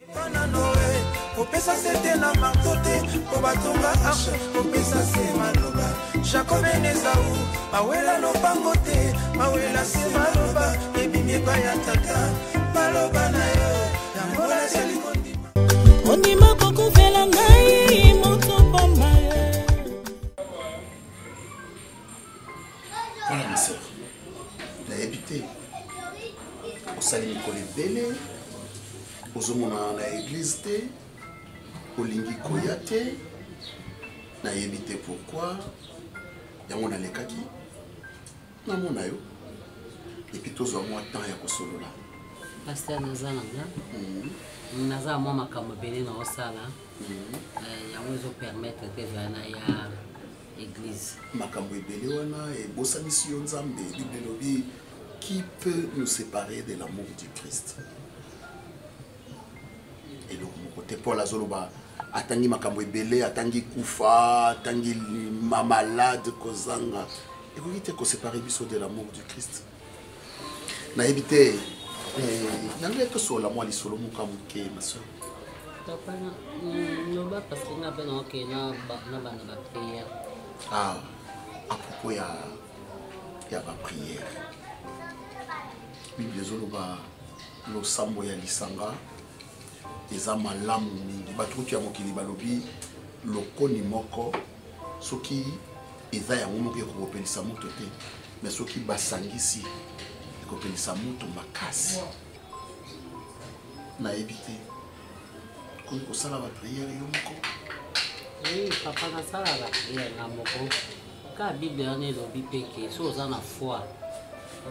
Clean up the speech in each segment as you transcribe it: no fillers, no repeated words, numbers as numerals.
Bana Noe, kopesa se te na marto te mpo batonga arche, kopesa se maloba. Jakobe na Ezau bawela lopango te, bawela se maloba ebimi epai ya tata. Maloba na yo yango nazali kondima. Ondima kokufela ngai moto pamba. Voilà ma sœur, nayebi te osali mikolo ebele ozomona na église te, olingi koya te, nayebi te pourquoi. Yango nalekaki namona yo epuis tozwa mwa temps ya kosolola. Pasteur, naza na nga naza mwa makambo ebele na osala yango ezopermettre te vaya na ya église. Makambo ebele wana ebosanisi yo Nzambe. Bible elobi, qui peut nous séparer de l'amour du Christ? Eloko moko te. Paul azoloba, atangi makambo ebele, atangi kufa, atangi malade, kozanga, ekoki te kosepare biso de l'amour du Christ. Nayebi te, nangai tosolola mwa lisolo moko ya moke, ma soeur. Papa, loba, parce que nga mpe naokee na bana baprière. Ah, à propos ya baprière, Bible ezoloba losambo ya lisanga eza malamu mingi. Bato kutu ya mokili balobi lokoni moko soki eza yango moko ekokopelisa moto te, mais soki basangisi ekopelisa moto makasi. Nayebi te, komi kosala bapriere yo moko? Oui papa, nasala bapriere nga moko. Ka Bible wana elobi mpe ke so oza na foi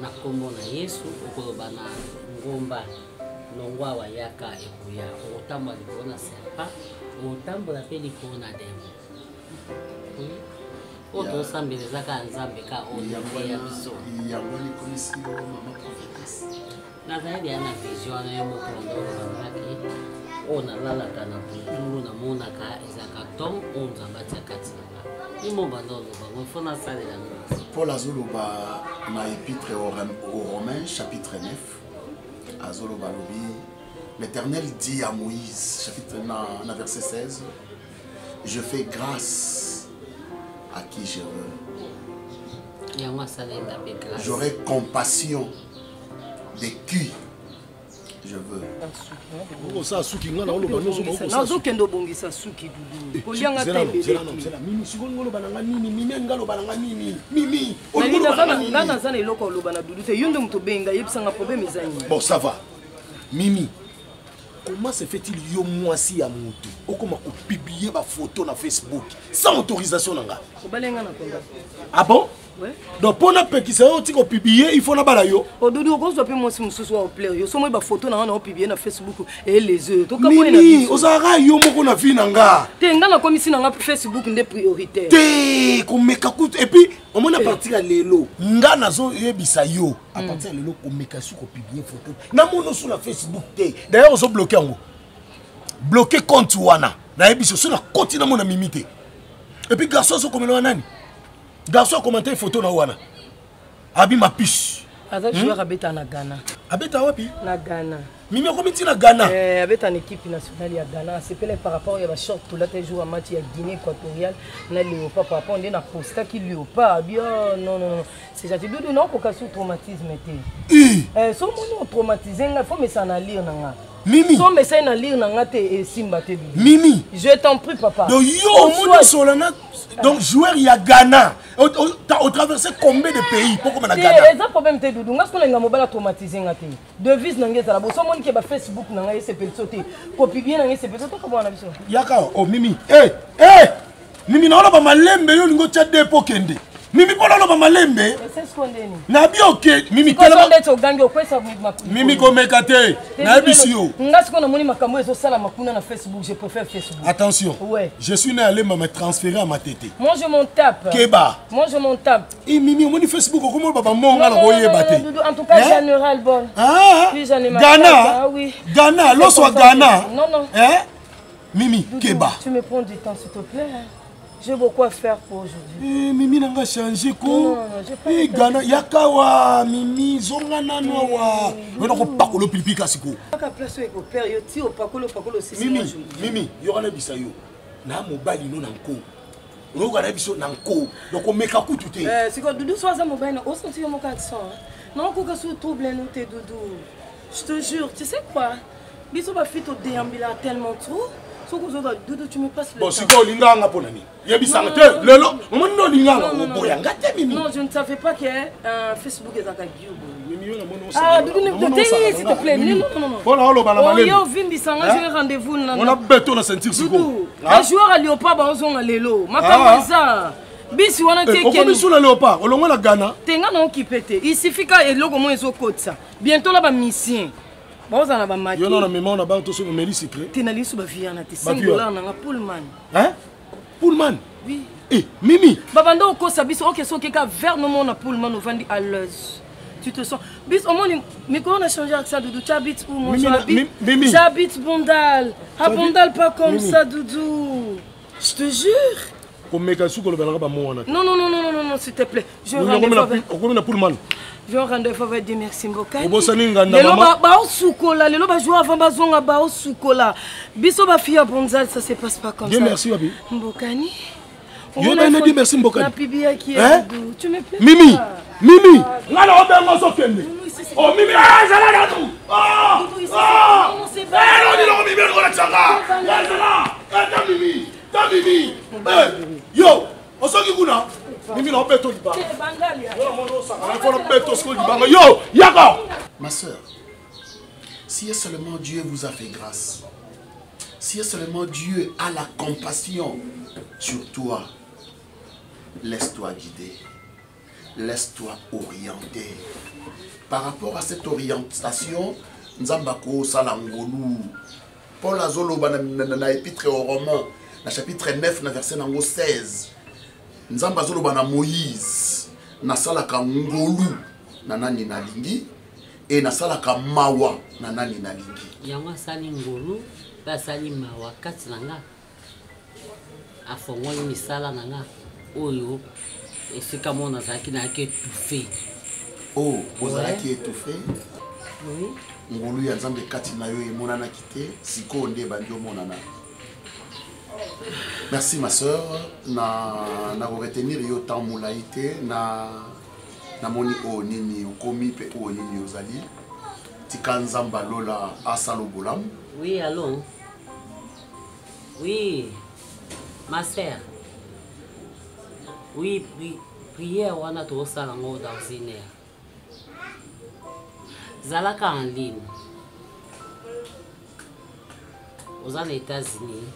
na nkombo na Yesu, okoloba na ngomba longwa awa yaka, ekoya. Okotambola likolo na serpent, okotambola mpe likolo na demo. Oyo tosambela eza kaka Nzambe ka oyo ya biso. Yango wana ekomisi yo mama prophétesse. Nazali deya na vision wana. Yo moko ndolobangaki oyo nalalaka na butu, namonaka ezalaka ton oyo Nzambe atia kati na nga. Yo mo banda oloba ngo, fo nasalela ngo. Paul azoloba na épître aux Romains chapitre 9, azoloba, alobi: l'Éternel dit à Moïse, chapitre na verset 16, je fais grâce à qui je veux, Yango asalenga mpe grâce. J'aurai compassion de qui je veux. Okosala suki nga na oloba nyonso. Nazokende obongisa suki, Dudu, kolianga te ebele. Mimi, sikoyo olingi oloba na nga nini? Mimi, alingi aloba na nga nini? Mimi? Nga naza na eloko oloba na Dudu te. Yo nde moto obenga, yebisanga problème eza nini. Bon, ça va. Mimi, comment se fait-il yo mwasi ya motu okoma kopublier bafoto na Facebook sans autorisation na nga? Obalenga na konda. Ah bon? Ouais. Donc mpo napekisa yo otika opublier, il faut nabala yo? Odudu, okozwa mpe mwasi mosusu wa oplaire yo. So moi bafoto na nga na opublier na Facebook eleze. Mimi, ozalaka yo moko na vie na nga. Te, nga nakomisi na nga Facebook nde prioritaire. Te, komeka kutu. Et puis omoni, à partir ya lelo, nga nazoyebisa yo, à partir ya lelo, komeka su kopublier photo namoni osu na Facebook te. D'ailleurs ozobloquer yango, bloquer compte wana. Nayebi so so nakoti namona Mimi te. Et puis garçon azokomela wa nani? Garçon akomante photo na wana, abi ma puce. Aza joueur, abeta na Ghana. Abeta wapi? Na Ghana. Mimi, akomi ntina Ghana? Eh, abeta na équipe nationale ya Ghana. Asepelaki par rapport ya bashort tolata jour ya match ya Guinée équatoriale na Léopard, par rapport nde napostaki Léopard. Abi oh, non, non, non, c'est gentil, Dudu, naokoka su traumatisme te. Eh, so moni otraumatise nga, fo mesana na lire na nga. Mimi, so mesai na lire na nga te, esimba te, Dudu. Mimi, je t'en prie, papa. Donc yo omoni osola na donc joueur ya Ghana, otraverse combien de pays mpo koma na Ghana? Eza problème te, Dudu. Nga soki nalinga mobali atraumatise nga te, devise na ngai ezala boso omoni ke bafacebook na ngai esepeliso te, kopublier na ngai esepeliso, tokabwana na biso. Yaka o oh, Mimi. Eh, eh! Mimi, naoloba malembe, yo olingi otya de mpo okende. Mimi, mpo naloba malembe nabi oke. Mimi, ogangi okwesa. Mimi, komeka te, nayebisi yo. Nga sikoyo namoni makambo ezosalama kuna na Facebook, je préfère Facebook. Attention. Ouais. Je suis né à Lemba mais transféré à Matete. Moi je m'en tape. Keba. Moi je m'en tape. E Mimi, omoni Facebook okomi oloba bamonga na koyeba te. En tout cas, j'en ai ras le bol. Ah, puis j'en ai Ghana. Ah oui. Ghana, loso ya Ghana. Non, non. Eh? Mimi, Doudou, keba. Tu me prends du temps, s'il te plaît. J'ai beaucoup à faire pour aujourd'hui. Eh, mimi nanga change ko. Eh, Ghana yakawa mimi zonga nanu awa. Wena ko pakolo pilipili kasi ko. Kaka place oyo ekopere yo ti opakolo opakolo osisi. Mimi, mimi, yoka na bisa yo. Na mobali no na nko. Oyoka na biso na nko. Donc omeka kutu te. Eh, siko Doudou so aza mobali na osenti yo moko accent. Non koka sous trouble no te Doudou. Je te jure, tu sais quoi? Biso ba fille to déambula tellement trop. Soki ozoka Doudou, tu me passes le Bon, temps. sikoyo olingaka nga mpo na nini? Yebisanga te lelo omoni nde olingaka oboya nga te mimi. Non, je ne savais pas que euh, Facebook ezalaka Guillaume. Mimi yo namoni Ah, Doudou, ne te s'il te plaît. Non, non, non. Mpona oloba na malemi. Oyo ovimbisa nga, j'ai rendez-vous na. Ona beto na ceinture sikoyo. Doudou, ba joueur à Léopard baozonga lelo. Makambo eza. Bisi wana te Okomi sous na Léopard, olongwe na Ghana. Te nga na okipe te. Il suffit ka eloko mo ezokotisa. Bientôt là ba mission. Baozala na ba maki. Yo na mema na banque to so omeli sucré. Te na lisu ba vie na te 5 dollars na nga Pullman. Hein? Pullman? Oui. Eh, Mimi. Babanda okosa biso oke soki ka verre no mona Pullman ovandi à l'aise. Tu te sens. Bis au moins mikolo na changer accent Doudou. Tu habites où mon j'habite Mimi. J'habite Bondal. À Bondal pas comme Mimi. ça Doudou. Je te jure. Komeka suki olobelaka bamo wana. Non non non non non non s'il te plaît. Je rendez-vous. Okomi na Pullman. Je rendez-vous avec Dieu merci Mboka. Obosani nganda mama. Lelo baosukola lelo ba jouer avant bazonga baosukola. Biso ba fille à Bonzal ça se passe pas comme Dieu ça. merci wapi. Mbokani. Yo na dit merci Mbokani. Na pibiaki hein? Tu me plais. Mimi. Mimi. Nga na obenga ozokende. Oh Mimi, ah zala na tu. Ah. Ah. Eh non, non, Mimi, on tchanga. Zala. Ta Mimi. Ta Mimi. Yo, osoki kuna. Mimi na obeto libanga. Beto siko libanga. Yo, yaka. Ma sœur, si seulement Dieu vous a fait grâce, si seulement Dieu a la compassion sur toi, laisse-toi guider, laisse-toi orienter. Par rapport à cette orientation, Nzambe akosala ngolu. Paul azoloba na, na, na épître aux Romains, na chapitre 9, na verset nango 16. Nzambe azoloba na Moïse, nasalaka ngolu na nani nalingi e nasalaka mawa na nani nalingi. Yango asali ngolu mpe asali mawa kati na nga, afongoli misala na nga oyo esika moko nazalaki nayaki étouffé. Oh, ozalaki étouffé? Oui. Ngolu ya Nzambe kati na yo emonanaki te, sikoyo nde ebandi omonana. Merci ma sœur, na na retenir yo temps molai te, na namoni oyo nini okomi mpe oyo nini ozali. Tika Nzambe alola asala bolamu. Oui, allô. Oui, ma sœur. Oui, pri prière wana tozosala yango dans une heure. Zalaka en ligne. Oza na États-Unis.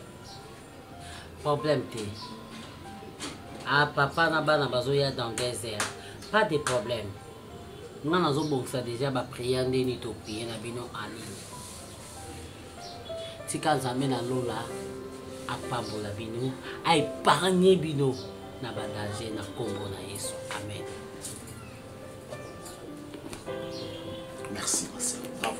Problème te. Ah, papa na bana bazoya dans 2 heures. Pas de problème. Nga nazobongisa déjà ba prière ndeni to prier na bino en ligne. Tika Nzambe na lola apambola bino, a épargner bino na ba danger na kombo na Yesu. Amen. Merci ma sœur. Bravo.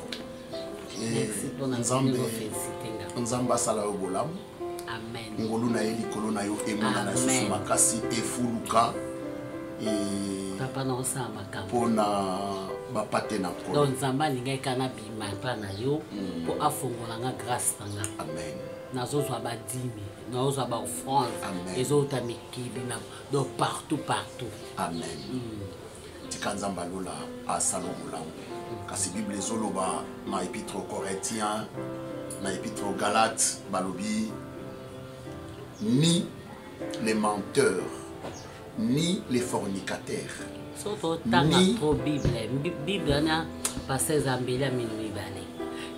Merci pour na Nzambe féliciter. Nzambe asala yo bolamu. Amen. Ngolu na ye likolo na yo emonana lisusu makasi efuluka. Et papa na osala makambo mpona bapate na nkolo. Donc Nzambe alingaki kaka nabima epa na yo mpo afongola nga grâce na nga. Amen. Nazozwa badimi, nazozwa ba offrande, ezouta mikili na donc partout partout. Amen. Tika Nzambe alola asala bolamu. Kasi Bible ezoloba na épître aux Corinthiens, na épître aux Galates, balobi ni les menteurs, ni les fornicateurs. So totanga trop Bible, Bible wana pasteur Zambeli amino mibale.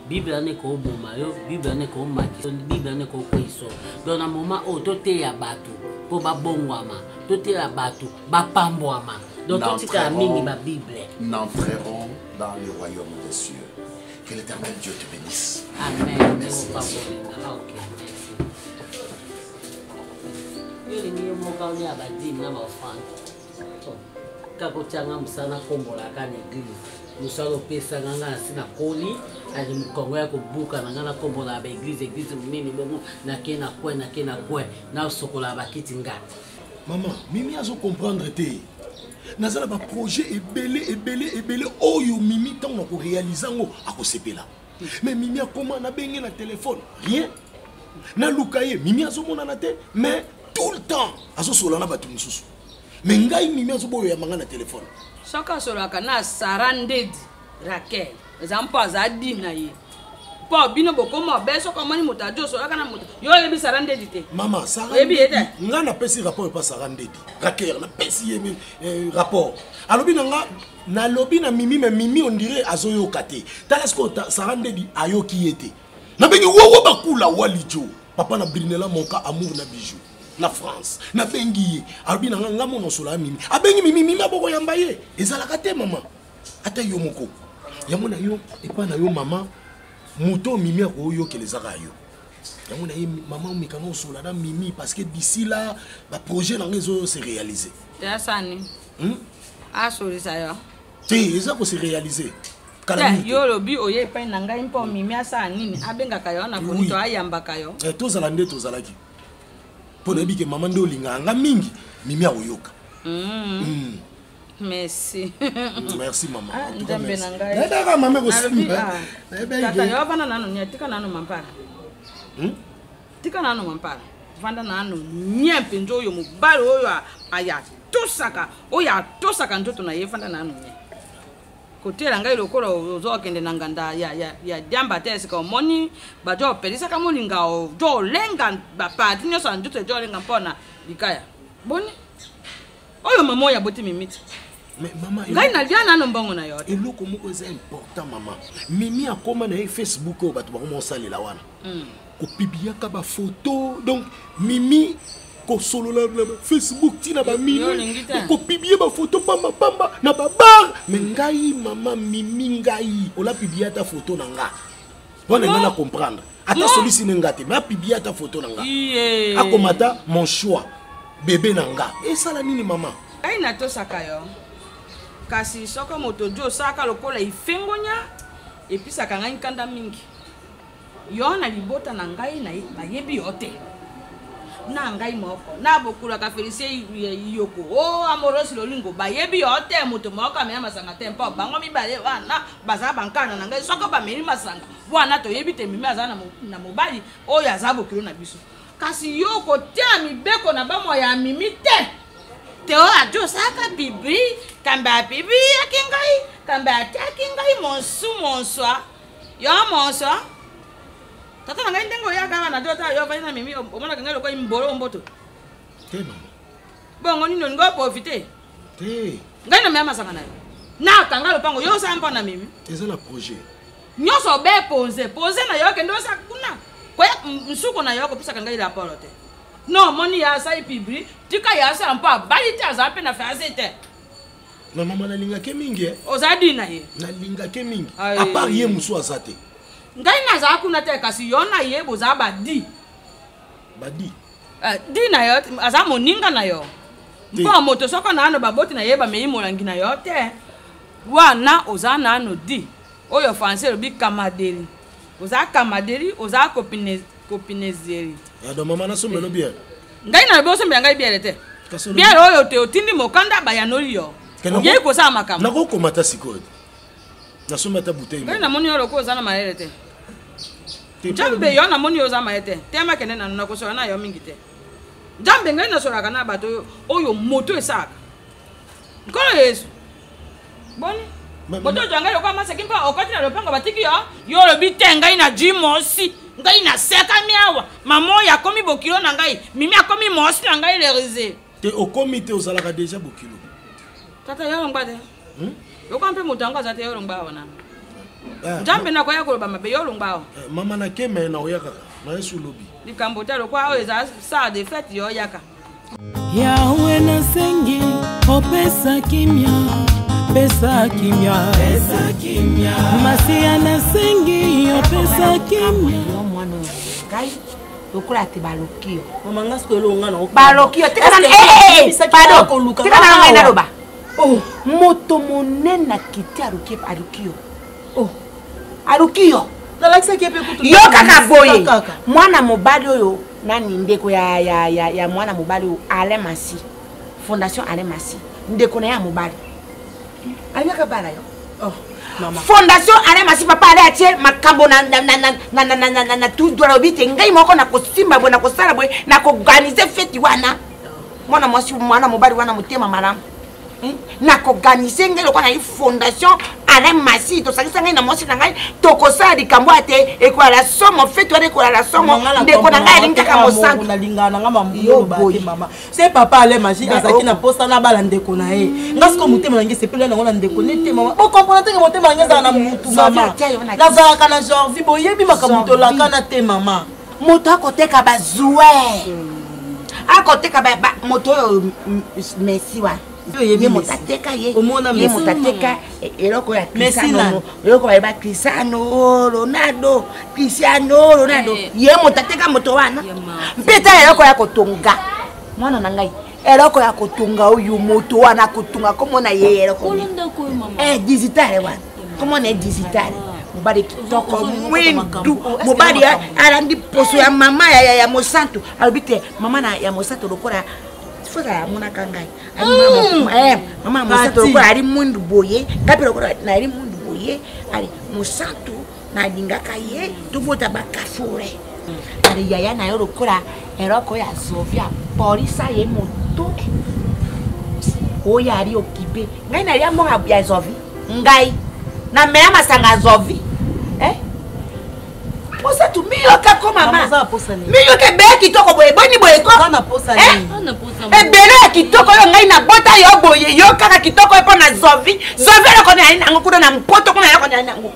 Bible wana ekoboma yo, Bible wana ekomatisa, Bible wana ekokweyisa. Donc na moment oyo toteya bato mpo babongwama, toteya bato bapambwama. Donc totikala mingi ba Bible. N'entrerons dans le royaume des cieux. Que l'Éternel Dieu te bénisse. Amen. Merci. Ok, merci. Yo lingi yo moko olia ba dîme na ba offrande. Kaka otianga mosala nakombolaka na église. Mosala opesanga nga nasi nakoli ali mokongo ya kobuka na nga nakombola ya baeglize eglize monene bongo nake na coin nake na coin nasokola bakiti nga. Mama Mimi azo comprendre te. Naza na ba projet ebele ebele ebele oyo Mimi ntango na korealize yango akosepela. Mais Mimi akoma nabenge na telefone rien. Naluka ye Mimi azomonana te mais tout le temps azosola na bato mosusu. Mais ngai Mimi azoboyoyamba ngai na telefone. Soki asololaka na Sarah Ndedi Raquel eza mpo aza di na ye mpo bino bokoma obe soki omoni moto adi osololaka na moto yo oyebi Sarah Ndedi te. Mama Sarah oyebi ye te. Ngai napesi rapport epa Sarah Ndedi Raquel napesi ye eh, rapport alobi na nga nalobi na Mimi mais Mimi on dirait azoyoka te tala sikoyo Sarah Ndedi ayoki ye te nabengi wowo bakula walijo papa na Brinela monka amour na bijou na France nabengi ye alobi na nga nga mona osola ya Mimi abengi Mimi Mimi abokoyamba ye ezalaka te mama ata yo moko yango na yo epai na yo mama moto oyo Mimi akoyokela ezaka yo yango na ye mama omeka na osola na Mimi parce que d'ici là ba projet na nga ezo se réaliser asani hmm? asolisa yo te eza ko se réaliser kala mingi yo olobi oye epai na ngai mpo Mimi asala nini abengaka yo na foni to ayambaka yo eh, tozala nde tozalaki mpo nayebi ke mama nde olingaka nga mingi Mimi akoyoka mm. mm. merci mm, merci mama ah, nzambe na ngai nayebaka mama ekosimba ah. tata yo avanda nano nia tika nano mampala hmm? tika nano mampala vanda nano nye mpenza oyo mobali oyo aya atosaka oyo atosaka nzoto na ye vanda nano nye kotela ngai lokola ozokende na nganda ya, ya, ya diamba te esika omoni bato opelisaka molinga ojo olenga baparti nyonso ya nzoto ejo olenga mpo na likaya boni oyo mama oyo aboti mimi te ngai nalia nano mbongo na yo te eloko moko eza important mama mimi akoma na ye facebook oyo bato bakoma osalela wana mm. kopibliaka bafoto donc mimi kosolola na facebook ntina bamimi kopiblie bafoto pambapamba na babar me ngai mama mimi ngai olapiblie ata foto na nga wana ngai na comprendre ata solisi ne nga te me apiblie ata foto na nga akomata mon choix bebe na nga esala nini mama ngai natosaka yo kasi soko moto odi osalaka lokola ifengonya episaka ngai nkanda mingi yo na libota na ngai bayebi yo te na ngai moko na bokulaka felicien yoko o oh, amorosi lolingo bayebi yo te moto moko amela masanga te mpo bango mibale wana baza bankana na ngai soko bameli masanga wana toyebi te mimi aza na mobali oyo aza bokilo na biso kasi yo kotia mibeko na bamwa ya mimi te te oyo ati osalaka bibi kambe abibiyaki ngai kambe atiaki ngai monsu monswa yo monso tata na ngai ndenge oyaka awa na dota yo ovandi na mimi omonaka ngai lokola imbolo omboto te mama bongo nini olingi oprofite te ngai na meya masanga na yo nakanga lopango yo osala mpo na mimi eza na projet nyonso obe pose pose na yo kende osala kuna koya nsuku na yo kopesaka ngai raporo te non omoni ya asali pibli tika ya asala mpo abali te azala mpe na fiance te na mama nalingake mingi eh. oza di na ye nalingake mingi apart ye mosusu aza te ngai nazala kuna te kasi yo na ye bozala badi badi eh, di na yo aza moninga na yo mpo moto soko nano baboti na ye bamei molangi na yo te wana oza nano di oyo français elobi kamadeli oza kamadeli oza kopinezeri eh, donc mama nasombelo bien ngai nalobi osombela ngai biere te biere oyo te otindi mokanda bayanoli yo oyei kosala makambo nakokoma ata sikoyo te nasombi ata bouteille ngai namoni yo lokola oza na mayele te nzambe yo namoni yo oza mayele te tema kende nano nakosola na yo mingi te nzambe ngai nasolaka na bato oyo moto esalaka nkolo yesu boni moto ozwa ngai lokola maseki mpo okoti na lopango batiki yo yo olobi te ngai na ji mosi ngai nasekami awa mama oyo akomi bokilo na ngai mimi akomi mosi na ngai lerise te okomi te ozalaka deja bokilo tata yo longba te hmm? lokola mpe moto yango aza te yo longba awa nano eh, nzambe nakoya koloba mabe yo longba awa eh, mama na keme na oya kaka na yesu lobi likambo te lokola oyo eza sar de fete yo oyaka Yawe nasengi opesa kimia pesa kimia pesa kimia masiya nasengi opesa kimia yo mwana oyo ngai lokola te baloki yo mama nga sikoyo elonga na baloki yo tika na ngai naloba. Oh. Moto monene akiti aluki aluki yo. Oh. Aluki yo. Nalakisaki ye mpe kutu. Yo kaka boye. Mwana mobali oyo nani ndeko ya ya ya, ya mwana mobali oyo Alain Massi. Fondation Alain Massi. Ndeko na ye ya mobali. Alingaka bala yo. Oh. Mama. Fondation Alain Massi papa Alain atie makambo na na na na na na na na na na tout droit lobi te ngai moko nakosimba boye nakosala boye nakoorganize feti wana. Mwana mwasi mwana mobali wana motema malamu. Hmm? Nakoorganize ngai lokola nayi fondation Alain Massi tosangisa ngai na mwasi na ngai tokosala likambo ya te ekolala somo feti wana ekolala somo ndeko na ngai alingi kaka mosantu. Nalingaka na ngai mambo te mama. Se papa Alain Massi azalaki na posa na bala ndeko na ye. Nga sikoyo motema na ngai esepeli nango na ndeko ne te mama. Bo comprendre te ke motema na ngai ezala na mutu mama. Nazalaka na Jorvi boyebi makambo tolakana te mama. Moto akoteka ba joueur. Akoteka ba moto oyo Messi wana. Ye moto ateka ye. Ye moto ateka eloko ya Cristiano. Eloko bayeba Cristiano Ronaldo. Cristiano Ronaldo. Ye moto ateka moto wana. Mpe ta eloko ya kotonga. Mwana na ngai eloko ya kotonga oyo moto wana akotonga komona ye eloko eh, digitale wana komona ye digitale mobali kitoko mwindu mobali alandi poso ya mama ya, ya, ya mosantu alobi te mama na ya mosantu lokola fozala amonaka ngai mama ya mosantu lokola ali mwindu boye ngai mpe lokola nayali mwindu boye ali mosantu nalingaka ye tobota bakafure ale yaya na yo lokola eloko ya zovi apolisa ye moto oyo ali okipe ngai nalia mbongo ya zovi ngai namela masanga ya zovi eh? mosantu miyoka ko mama miyoka ebele kitoko boye boni boye ko eh? ebele ya kitoko oyo ngai nabota yo boye yo kaka kitoko oyo mpo na zovi zovi eloko nayali nango kuna na mpoto kuna eloko nayali nango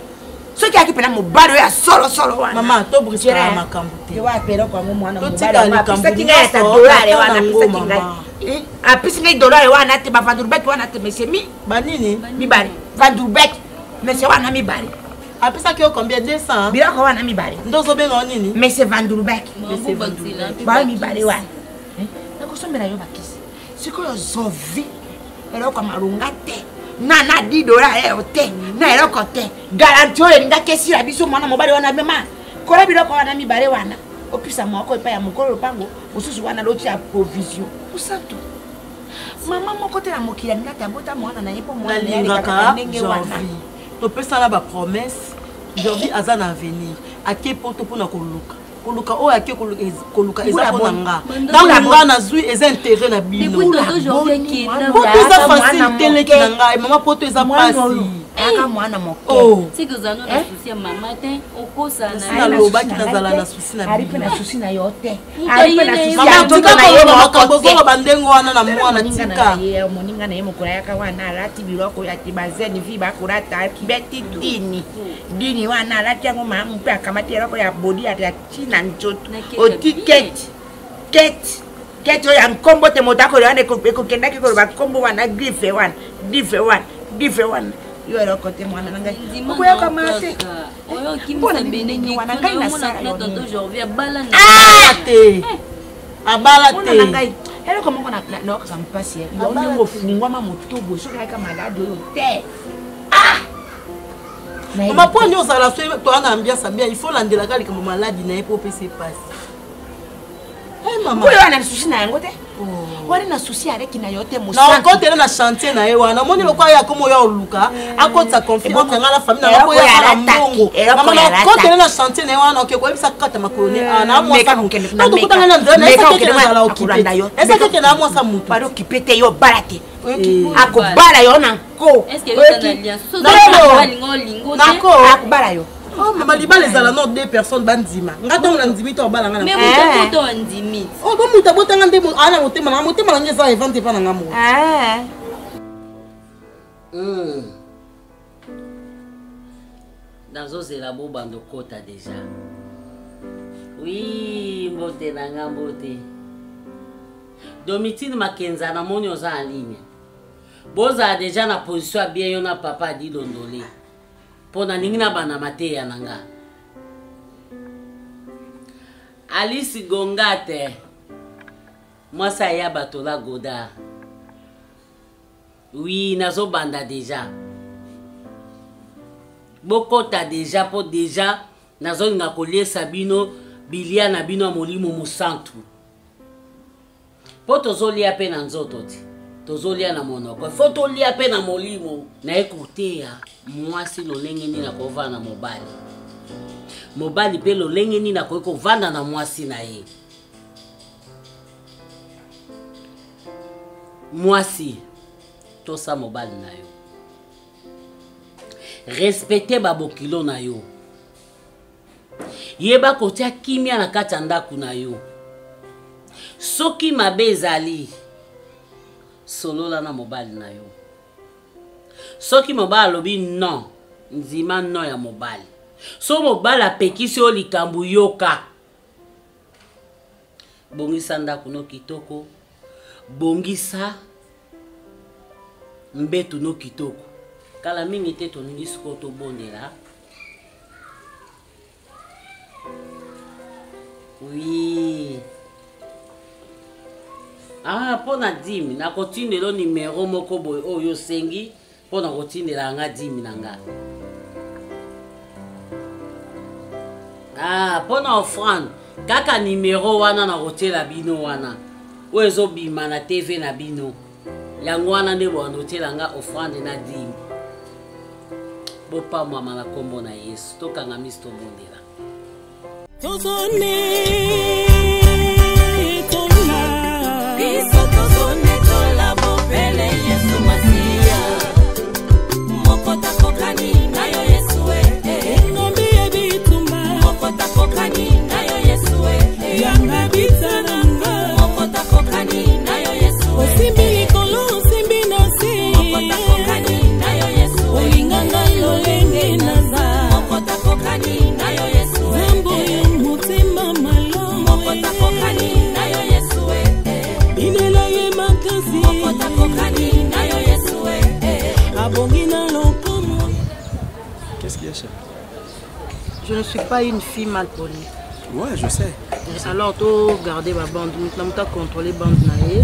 soki ayaki mpena mobali oyo ya solosolo wana tobriskaka makambo te wapi eloko yango mwana mobali apisaki ngai ata dolare wana apisaki ngai eh, apesi ngai dolare wana te bavandurbek wana te mesie mi banini mibale vandurbek mesie wana mibale apesaki yo combien 200 biloko wana mibale nde ozobenga yo nini mesie vandurbek bayo mibale wana eh, nakosombela yo bakisi sikoyo zovi eloko ya malonga te na na 10 dola eyo te na eloko te garanti oyo elingaki esila biso mwana mobali wana mema kola biloko wana mibale wana opesa moko epai ya mokolo lopango mosusu wana loti ya provision mosantu mama moko te na mokili alingaki abota mwana na ye mpo mwana ndenge wana topesana bapromesse jorvi aza na avenir ake poto mpona koluka koluka oyo ake koluka eza mpo na nga ntango nga nazwi eza intérêt na bino poto eza facile te leki na ngai mama poto eza pasi aka mwana moke oh. nalobaki nazala na susi na bino na susi na yo te mama tika koloba makambo ozoloba ndenge wana na mwana tika moninga na ye mokolo ayaka wana alati biloko ya te bazene vi bakolata beti dini dini wana alati yango malamu mpe akamati eloko ya bodi ya ti na nzoto oti keti keti keti oyo ya nkombo te moto akoloba wana ekokendaki koloba nkombo wana grife wana grife wana grife wana yo eloko te mwana na ngai okoyoka maa te mpona nini wana ngai nasala yo te abala te na ngai eloko moko nayoka mpasi yo ndenge ofungwama moto boye soki ayaka maladi oyo te ah mama mpo nini ozala so toa na ambiance ya bien il faut landelaka likambo maladi na ye mpo opesa epasi oyo wana na susi na yango te oh. wana na susi aleki na yo te mosanokotela na chantier na ye wana omoni lokola ye akoma oyo oluka akotisa conflit entre ngai na famille nanga mpo ya na mbongo mama nakotela na chantier na ye wana oke koyebisa kata makolo ne na mwasa motu tokutana na nzela na esakeke nazala okipe esakeke na mwasa motu okipe te yo bala te akobala yo na nko akobala yo Oh, mama libala ezala no deux personnes bandima nga ntango nandimi to abala nga oh, bo moto abotanga nde aa na motema nanga motema nanga eza evante epa na nga moko ah. hmm. nazozela bobanda okota deja wi mbote na nga mbote Domitine Makenza namoni oza en ligne. Bozala deja na position ya bien yo na papa Adi Londole. Mpo nalingi nabanda mateya na nga. Alice Gongate mwasi aya Batola Godard. Wi, nazobanda deja. Bokota deja mpo deja nazolinga koliesa bino bilia na bino ya Molimo Mosantu. Mpo tozolia mpe na nzoto te, tozolia na monoko, fo tolia mpe na molimo. Naye koteya mwasi lolenge nini akovanda na mobali, mobali mpe lolenge nini akoki kovanda na mwasi na ye. Mwasi, tosa mobali na yo, respecte babokilo na yo, yeba kotia kimia na kati ya ndako na yo. Soki mabe ezali, solola na mobali na yo. Soki mobali alobi non, ndima non ya mobali. So mobali apekisi yo likambo, yoka. Bongisa ndako no kitoko, bongisa mbetu no kitoko. Kala mingi te tolingi sikoyo tobondela. Oui. Ah, mpo na dime nakotindela nimero moko boye oyo osengi mpo na kotindela nga dime na nga. Ah, mpo na offrande kaka nimero wana nakotiela bino wana oyo ezobima na tv na bino, yango wana nde bwanda otiela nga offrande na dime. Bopamwama na nkombo na Yesu. Tokanga miso, tobondela. Tozonetola biso, tozonetola bobele Yesu Masiya, moko takokani na yo Yesu e, engombi ye bitumba, moko takokani na yo Yesu e, yanga bita nanga, moko takokani na yo Yesu e, osimbi likolo osimbi na se, moko takokani na yo Yesu e, olinganga lolenge naza, moko takokani na yo Yesu e, nzambe oyo motema malamu, moko takokani na yo Yesu e, binela ye makasi, moko takokani na yo Yesu e, abongi na lokumu. Qu'est-ce qu'il y a, chef? Je ne suis pas une fille mal polie. Ouais, je sais. Alors, to garder ma bande, nous avons contrôlé bande na ye.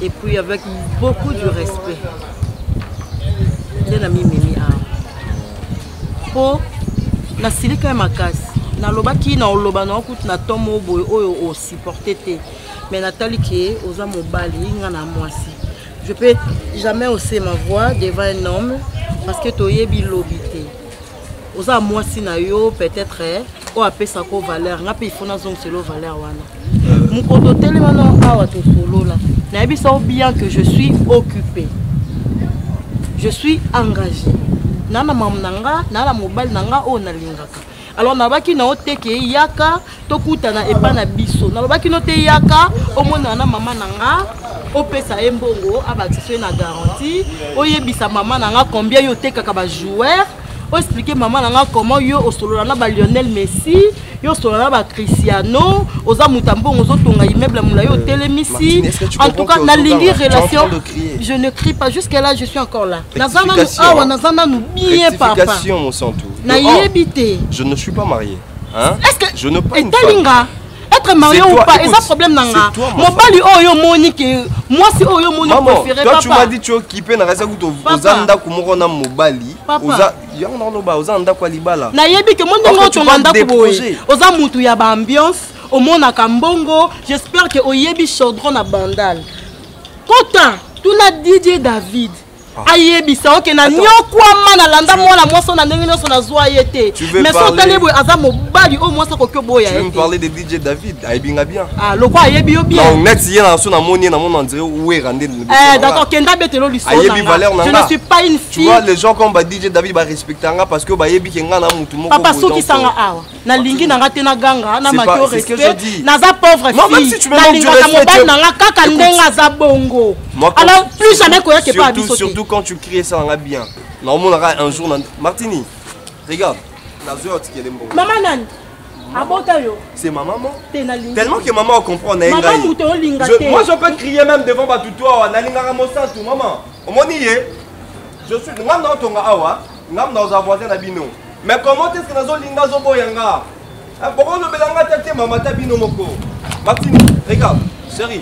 Et puis avec beaucoup de respect. Nde na mimemi awa. Po nasilika ye makasi. Nalobaki na oloba na okuti na to moko boye oyo osupporte te. Mais natali ke oza mobali nga na mwasi. Je peux jamais hausser ma voix devant un homme parce que toyebi lobi te. Oza mwasi na yo peut-être oyo apesaka yo valeur, nga mpe il faut nazongisela yo valeur wana. Mokolo totelema na awa tosolola, nayebisa yo bien que je suis occupée, je suis engagée, naa na mamu na nga, naa na mobali na nga oyo nalingaka. Alors nalobaki na yo te ke yaka tokutana epa na biso, nalobaki no te yaka omonana na mama na nga, opesa ye mbongo abakisa ye na garantie, oyebisa mama na nga combien yo otekaka bajoueur, oexplike mama na nga comment yo osolola na ba Lionel Messi, yo osolola na ba Cristiano, oza moto ya mbongo, ozotonga immeuble ya molai otelemisi. Martine, est-ce que tu En comprends tout cas que nalingi ozoganga? Tu es en relation train de crier. Je ne crie pas, jusque là je suis encore là. Naza nanu Rectification, awa, hein. naza nanu bien papa. Rectification, mon santou. Nayebi te. Je ne suis pas marié. Hein? Est-ce que Je ne pas une etali femme. nga être marié C'est ou toi, pas, écoute, eza problème na nga. c'est toi, ma Mobali oyo omoni ke mwasi oyo omoni Maman, préféré toi tu papa. m'as dit tu es occupé na resa kutu Papa. oza ndako moko na mobali. Papa. Oza yango na loba oza ndako ya libala. Nayebi ke mo ndenge Parce que tu otonga parles ndako des boye projets. oza mutu ya baambiance, omonaka mbongo. J'espère ke oyebi chaudron na bandal, kota tuna DJ David ayebisa oke na nyokwama nalanda mwana mwasi oyo na ndenge nyonso nazwa ye te. Tu veux Mais so parler- otali boye aza mobali oyo mwasi akoki oboya Tu veux ye me te. parler de DJ David ayebinga bien. Ah, lokwa ayebi yo bien. Non, net ye na so na moni na moni on dirait wera nde. Eh, d'accord, kenda betelo lisolo Ayebi na nga. valeur na Je nga. ne suis pas une Tu fille. vois les gens comme ba DJ David ba respecter nga parce que ba yebi ke nga na mutu moko. Papa boye, donc, sukisanga awa, nalingi na nga te naganga na C'est maki pas- o c'est ce que je respect. dis. Naza pauvre Non, même fille, si tu me manques du nalingaka respect, mobali tu- na nga kaka Écoute. ndenge aza bongo. Moi, quand- Alors plus jamais koyaka epa ya surtout, biso te. surtout quand tu cries ça nga bien. Normalement un jour na Martini. Regarde. Nazo otikele mbongo. Mama nani abota yo? C'est ma maman. Te, nalingi. Tellement que maman comprend na Maman ngai. moto olinga Je- te. Moi je peux crier même devant batutu awa nalingaka mosantu maman. Omoni ye. Je suis ngam na otonga awa, ngam na oza voisin na bino. Mais comment est-ce que nazolinga azoboya nga? Ah, Boko lobela nga te te mama ta bino moko. Martini, regarde, chérie.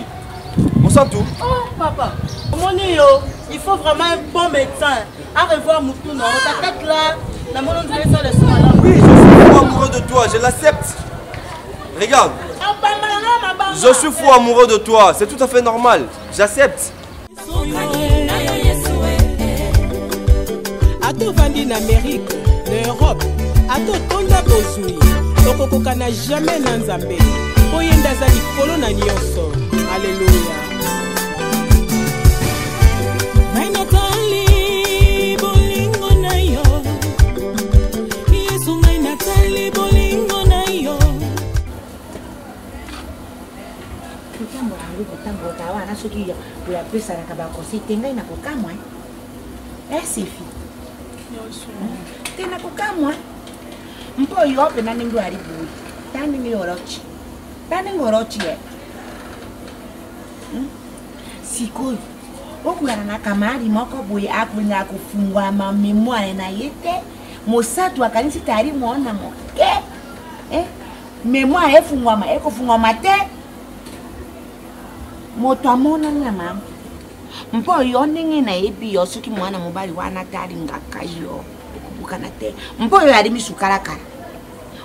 Mosantu. Oh papa, omoni yo, il faut vraiment un bon médecin. À revoir mutu na ta tête là, na mono nzela esala esu malamu. Oui, je suis fou amoureux de toi, je l'accepte. Regarde. Je suis fou amoureux de toi, c'est tout à fait normal. J'accepte. Ata ovandi na amerike, na europe, ata otonda bozwi, okokoka na jamais na Nzambe, mpo ye nde aza likolo na nyonso. Aleluya. Ngai natali bolingo na yo Yesu, ngai natali bolingo na yo. Kotambola yango kotambolaka wana, soki oyo apesanaka baconseil te, ngai nakokamwa esifi te, nakokamwa mpo yo mpena ndenge oyali boye, ta ndenge orochi, ta ndenge orochi ye. Sikoyo okulana na kamari moko boye, akolingaka kofungwama memoire na ye te. Mosantu akanisi tayali mwana moke, eh? Memoire efungwama, ekofungwama te. Moto amonani ya mama mpo yo ndenge nayebi yo, soki mwana mobali wana te alingaka yo, okobukana te, mpo yo yali misu kalakala,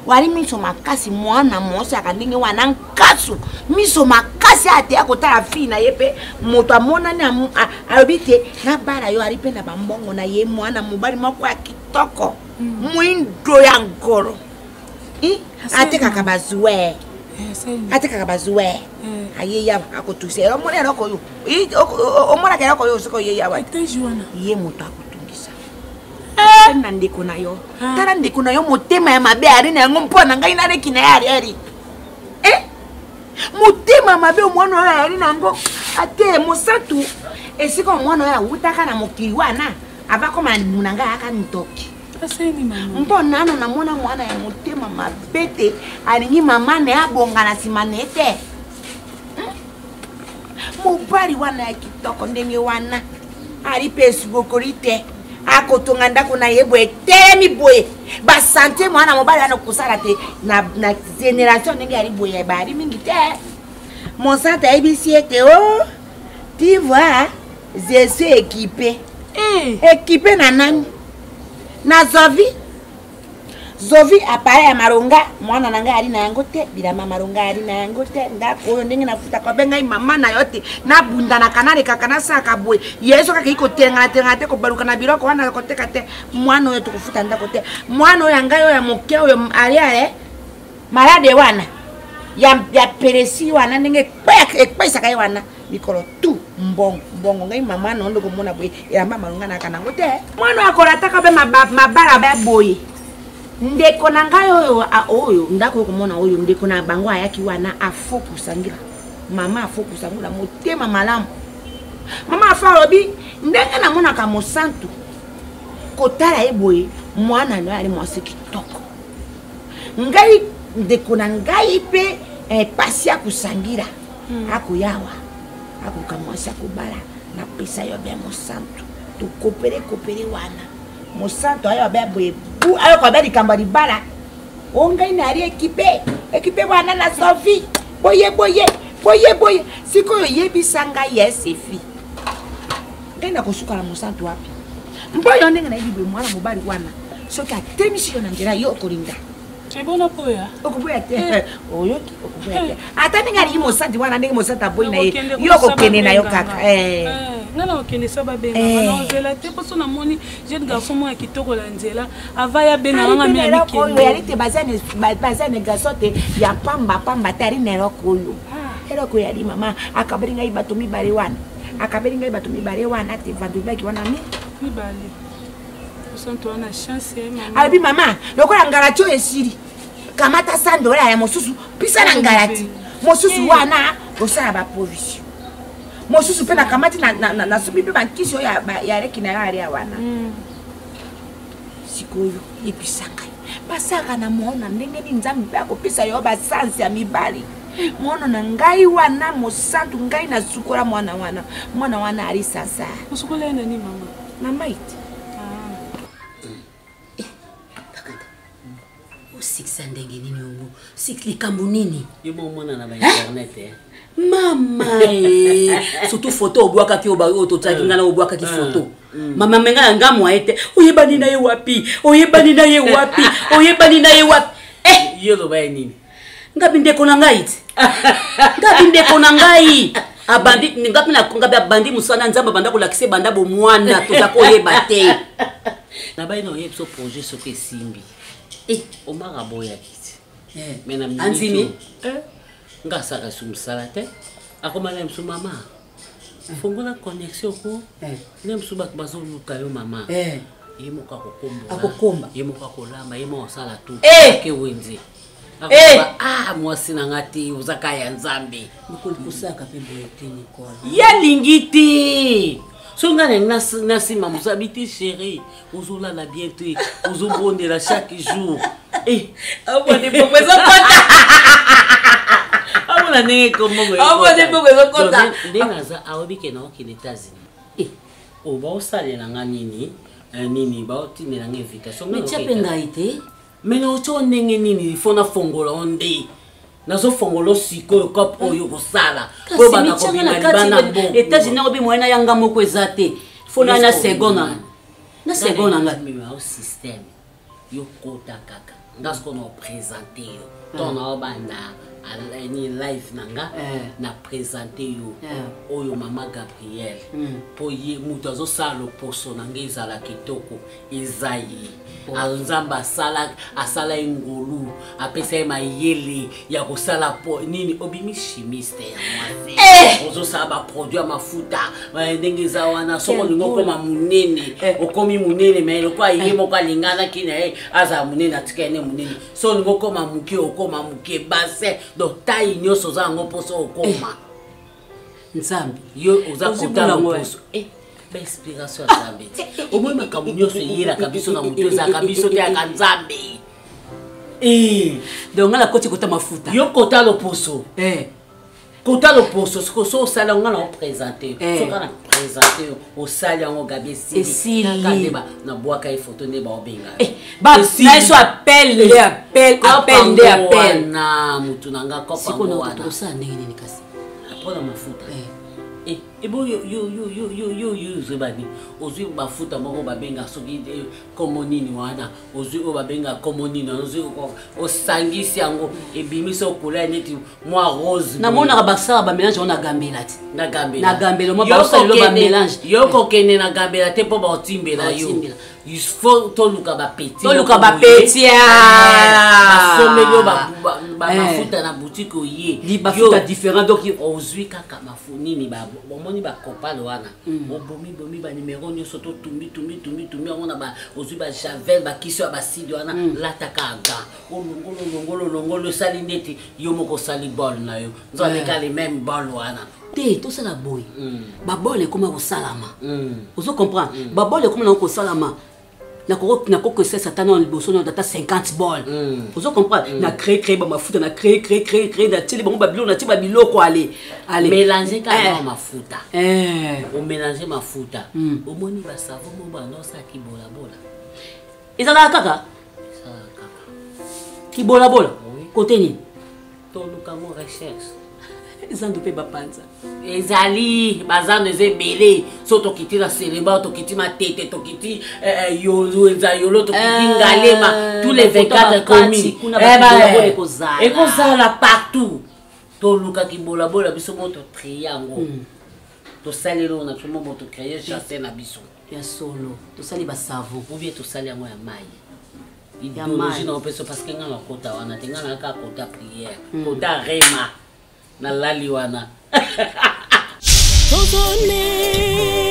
wali miso makasi. Mwana mwasi aka ndenge wana, nkasu miso makasi, ate akotala fille na ye mpe moto amonani, alobi te nabala yo. Ali mpe na bambongo na ye, mwana mobali moko ya kitoko, mwindo ya nkolo. Atekaka bazwe, atekaka bazwe. Aye yawa, akotungisa. Omona eloko oyo, omonaka eloko oyo, soki oye yawa, ye moto akotungisa na ndeko na yo. Tala ndeko na yo, motema ya mabe ari na yango mpo na ngai naleki na ye ariari. Motema mabe omwana oyo ayali na yango ate mosantu. Esika omwana oyo awutaka na mokili wana, avakoma na libumu na ngai, ayaka ntoki mpo nano namona mwana ya motema mabe te. Alingi mama na ye abonga na nsima na ye te. Mobali wana ya kitoko ndenge wana, ali mpe esukokoli te, akotonga ndako na ye boye, telemi boye, basante mwana mobali wana kosala te na, na génération ndenge ali boye, bayali mingi te. Monsante ayebisi ete o oh, tu vois, je suis équipé. Hey. Équipé na nani? Na Zovi. Zovi appareil ya malonga mwana na ngai ali na yango te, bilamba malonga ali na yango te. Ndako oyo ndenge nafutaka, obe ngai mama na yo te, nabundanaka, nalekaka, nasalaka boye. Ye soki akei kotelengana telengana te, kobaluka na biloko wana koteka te, mwana oyo tokofuta ndako te. Mwana oyo ya ngai oyo ya moke oyo aliale malade wana ya, ya peresi wana, ndenge ekweisaka ye wana mikolo tu, mbongo mbongo. Ngai mama na ondo komona boye, elamba malonga naka nango te. Mwana oyo akolataka mpe mabala ba boye. Ndeko na ngai oyo, oyo ndako oyo komona oyo, ndeko na bango ayaki wana, afo kusangila mama, afo kusangula motema malamu. Mama afo alobi ndenge namonaka mosantu kotala ye boye, mwana na yo ali mwasi kitoko. Ngai ndeko na ngai mpe eh, pasi akusangira akoyawa, akoka mwasi akobala, napesa yo be mosantu, tokopere kopere wana. Mosantu ayo abe boye bu, ayoka be likambo ya libala o ngai nayali ekipe ekipe wana na sofi boye boye boye boye. Sikoyo yebisa ngai ya sefi, ngai nakosuka na mosantu wapi? Mpo yo ndenge nayebi boye, mwana mobali wana soki atemisi yo na nzela, yo okolinga. Ebona boya. Okoboya te, oyoki? Okoboya te, ata ndenge alingi mosanti wana, ndenge mosanti aboyi na ye, yo okokende na yo kaka. Nga na kokende so babengaka na nzela te, mposo namoni jeune garçon moko ya kitoko na nzela, ava ya bengaka nga mi eloko oyo yali te, baza na garçon te ya pamba pamba te, ali na eloko oyo, eloko yali mama akabeli ngai bato mibale wana, akabeli ngai bato mibale wana te, vandredi wana mi mibale. Alobi mama, lokola ngalati oyo esili, kamata 100 dola ya mosusu, pisa na ngalati mosusu wana, osala baprovision mosusu mpe nakamati, nasombi mpe bankisi oyo ya leki na yo alia wana. Sikoyo yebisa ngai, basalaka na mona ndenge nini? Nzambe mpe akopesa yo basansi ya mibali. Mwana na ngai wana mosantu, ngai nasukola mwana wana, mwana wana ali sasa. Osukola ye nani, mama? Mama ite. Osi. Succès ndenge nini yango? Likambo nini? Yo moko omona na ba internet eh. Mama e, surtout photo obwakaki oyo totiaki ngai na obwakaki photo. Mama me ngai na nga mwaye te. Oyebani na ye wapi? Oyebani na ye wapi? Oyebani na ye wapi? Eh! Yo loba ye nini? Ngabi ndeko na ngai ti. Ngabi ndeko na ngai. Abandi ngabi na ngabi abandi mosala Nzambe abanda kolakisa ebanda bomwana toza koyeba te. Nabai na oyebi so projet soki esimbi. Eh. Omar aboyaki ti. Eh. Mais na minute Andimi? Eh. Nga asaka su mosala te. Akoma na biso mama. Fongola connexion ko. Ne mosusu bato bazoluka yo mama. Ye moko akokombola. Akokomba. Ye moko akolamba, ye moko asala tout. Eh. Ake wenze. Eh. Akoba, ah mwasi na nga te oza ka ya Nzambe. Nicole kosaka mpe boye te Nicole. Ye alingi te. So nga nalingi nasima mosu abi te chéri ozolala bien te ozobondela chaque jour. Eh. Amoni bongo ezokota. Amona ndenge kombongo Amoni bongo ezokota. Donc, ndenge naza aobi ke naokende États-Unis. Eh. O baosalela nga nini? Nini baotindela nga invitation. Mais tia mpe ngai te. Mais na otyo ndenge nini il faut nafongola o nde. Nazofongola sikoyo cop oyo kosala. Po banda kobima libanda mbongo. États-Unis obi moyen na yanga moko eza te. Faut na na seconde na. Na seconde na ngai. Mema o système. Yo kota kaka. Nga sikoyo na oprésente yo. To na obanda ni live na nga na présente yo. Oyo mama Gabrielle. Po ye moto azosala loposo na ngai ezala kitoko eza ye. Nzambe asala ye ngolu, apesa ye mayele ya kosala po nini obimi chimiste ya mwasi. Ozosala ba produit ya mafuta, ndenge eza wana soki olingi okoma monene, okomi monene mais lokola ye moko alinganaki na ye azala monene atika ye ne monene. Soki olingi okoma moke okoma moke bassin donc taille nyonso oza yango mposo okoma. Nzambe yo oza Ozwi kota bula ngo, loposo. Ba inspiration ya Nzambe ti. Omoni makambo nyonso eyelaka biso na motu ezalaka biso te yaka Nzambe. Donc nga nakoti kota mafuta. Yo kota loposo. Kota loposo siko so osali yango nga na oprésente. Soki na présente yo osali yango Gabi esili. Esili. Kaka nde ba nabwaka ye photo nde baobenga. Ba Esili. na so appel nde appel, appel nde Kopango appel. wana mutu na nga kopango Siko na wana. tokosala ndenge nini kasi? Mpona mafuta. Ebo yo yo yo yo yo yo yo ozwi bani? Ozwi mafuta moko babenga soki kombo nini wana, ozwi oyo babenga kombo nini wana, ozwi osangisi yango ebimisi okola neti mwa rose. Namonaka basala ba mélange wana na gambela ti. Na gambela. Na gambela, mwa Yo basala ba kokende- mélange. Yo kokende na gambela te mpo baotimbela yo. Baotimbela. Il faut toluka ba petit. Toluka ba moko boye. petit, ah. Basomeli yo mafuta na boutique oye. Di bafuta Yo, différent, donc ozwi kaka mafu nini bomoni ba copal wana. Obomi, bomi ba numéro nyonso to tumbi, tumbi, tumbi, tumbi yango na ba, ozwi ba javel, ba kisi ya ba sidi wana, lataka aga. Olongolo, olongolo, olongolo, osali neti yo moko osali bol na yo. Nzo aleka les mêmes bol wana. Te, tosala boye. Ba bol ekoma kosalama. Ozo comprendre? Ba bol ekoma na kosalama. Nakoko kosalisa ata na liboso na ata 50 bol. Ozo comprendre? Na créer, créer ba mafuta, na créer, créer, créer, créer, na tieli bango ba biloko, na tie ba biloko, allez, allez. Mélanger kaka na mafuta. O mélanger mafuta. Omoni ba savon mo ba nosa ki bola bola. Ezalaka kaka? Ezalaka kaka. Ki bola bola? Oui. Côté nini? Toluka ngo recherche. Ezandu mpe bapanza. Ezali bazando eza ebele. So tokiti na Seleba, tokiti Matete, tokiti Yolo, eza Yolo, tokiti Ngalema, tous les Bakota 24 bakati, communes. kuna bakibola ekozala. Ekozala partout. Tolukaki bolabola biso moko tocréer yango. Tosali eloko na biso moko, tocréer chasse na biso. Ya solo, tosali ba savon. Ou bien tosali yango ya mai. Ya Idéologie mai. na opeso parce que nga na kota wana te, nga na kaka kota prière, kota rema. Nalali wana. Tozone.